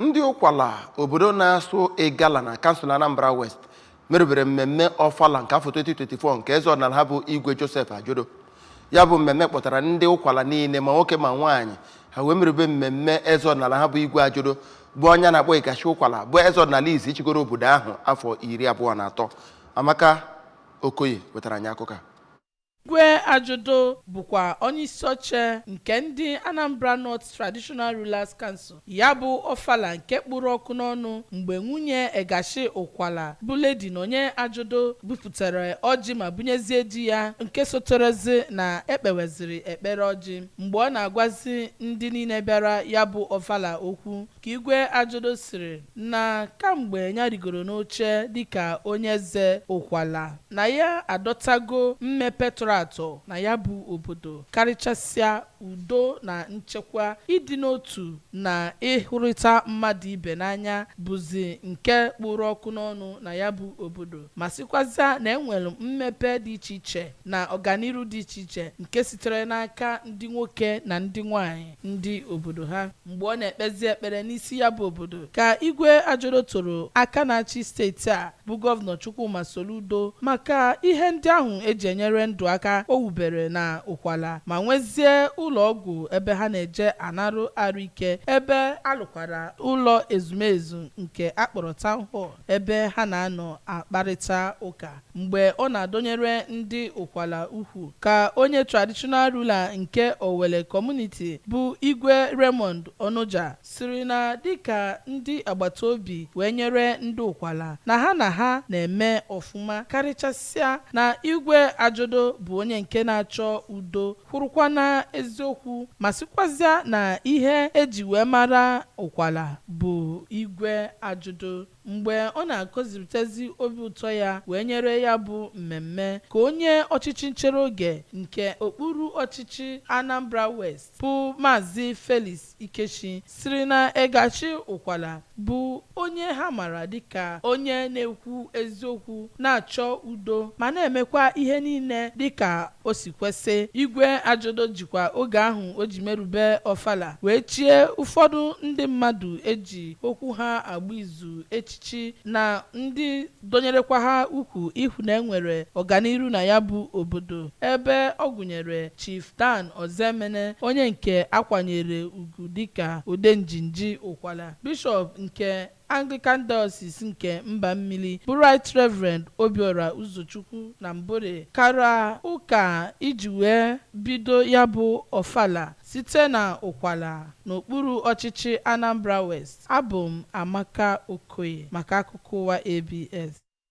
Ndị Ụkwala, obodo na-asụ Igala na kansụl Anambra West, merubere mmemme Ọfala nke afọ 2024 nke eze ọdịnala ha bụ Igwe Joseph Ajodo. Ya bụ mmemme kpọtara ndị Ụkwala niile, ma nwoke ma nwaanyị, ha wee merube mmemme eze ọdịnala ha bụ Igwe Ajodo, bụ onye a na-akpọ Ịgachi Ụkwala, bụ eze ọdịnala izi chigoro obodo ahụ afọ 23. Amaka Okoye wetara anyị akụkọ a. Igwe Ajodo bụkwa onyeisi oche nke ndị Anambra North Traditional Rulers Council. Ya bụ ọfala nke kpụrụ ọkụ n'ọnụ mgbe nwunye Egashi Ụkwala bụ Lady Nonye Ajodo bupụtara ọjị ma bunyezie di ya, nke soterezi na ekpeweziri ekpere ọjị. Mgbe ọ na-agwazi ndị niile bịara ya bụ ọfala okwu, ka Igwe Ajodo siri na kamgbe ya rigoro n'oche dịka onye eze Ụkwala, na ya adọtago mmepe tọrọ atọ na ya bụ obodo, karịchasịa udo na nchekwa, ịdị n'otu na ịhụrịta mmadụ ibe n'anya bụzi nke kpụrụ ọkụ n'ọnụ na ya bụ obodo, ma sịkwazịa na enwere mmepe dị iche iche na ọganiru dị iche iche nke sitere n'aka ndị nwoke na ndị nwanyị ndị obodo ha. Mgbe ọ na-ekpezi ekpere n'isi ya bụ obodo, ka Igwe Ajodo toro aka na-achị steeti a bụ Gọvanọ Chukwuma Soludo maka ihe ndị ahụ eji enyere ndụ aka o wubere na Ụkwala, ma nwezie ụlọ ọgwụ ebe ha na-eje anarụ arụike, ebe alụkwara ụlọ ezumezu nke akpọrọ town hall ebe ha na-anọ akparịta ụka. Mgbe ọ na-adọnyere ndị Ụkwala ukwu, ka onye traditional ruler nke Owele Community bụ Igwe Raymond Onoja siri na dịka ndị agbata obi wee nyere ndị Ụkwala, na ha na-eme ọfụma, karịchasịa na Igwe Ajodo bụ onye nke na-achọ udo, kwurukwa na eziokwu, ma sịkwazịa na ihe eji wee mara Ụkwala bụ Igwe Ajodo. Mgbe ọ na-akọzipụtazi obi ụtọ ya wee nyere ya bụ mmemme, ka onye ọchịchị nchere oge nke okpuru ọchịchị Anambra West bụ Maazị Felix Ikechi siri na Egachi Ụkwala bụ onye ha mara dịka onye na-ekwu eziokwu, na-achọ udo, ma na-emekwa ihe niile dịka o si kwesị. Igwe Ajodo jikwa oge ahụ o ji merube ọfala wee chie ụfọdụ ndị mmadụ eji okwu ha agba izu echichi na ndị dọnyerekwa ha ukwu ịhụ na enwere ọganiru na ya bụ obodo, ebe ọ gụnyere Chief Dan Ozemene, onye nke akwanyere ugwu dịka Odenjinji Ụkwala, Bishọp nke Anglican Diocese nke mba mmiri bụ Right Reverend Obiora Uzochukwu na Mbore kara ụka iji wee bido ya bụ ọfala site na Ụkwala n'okpuru ọchịchị Anambra West. Abụ m Amaka Okoye maka akụkọ ụwa ABS.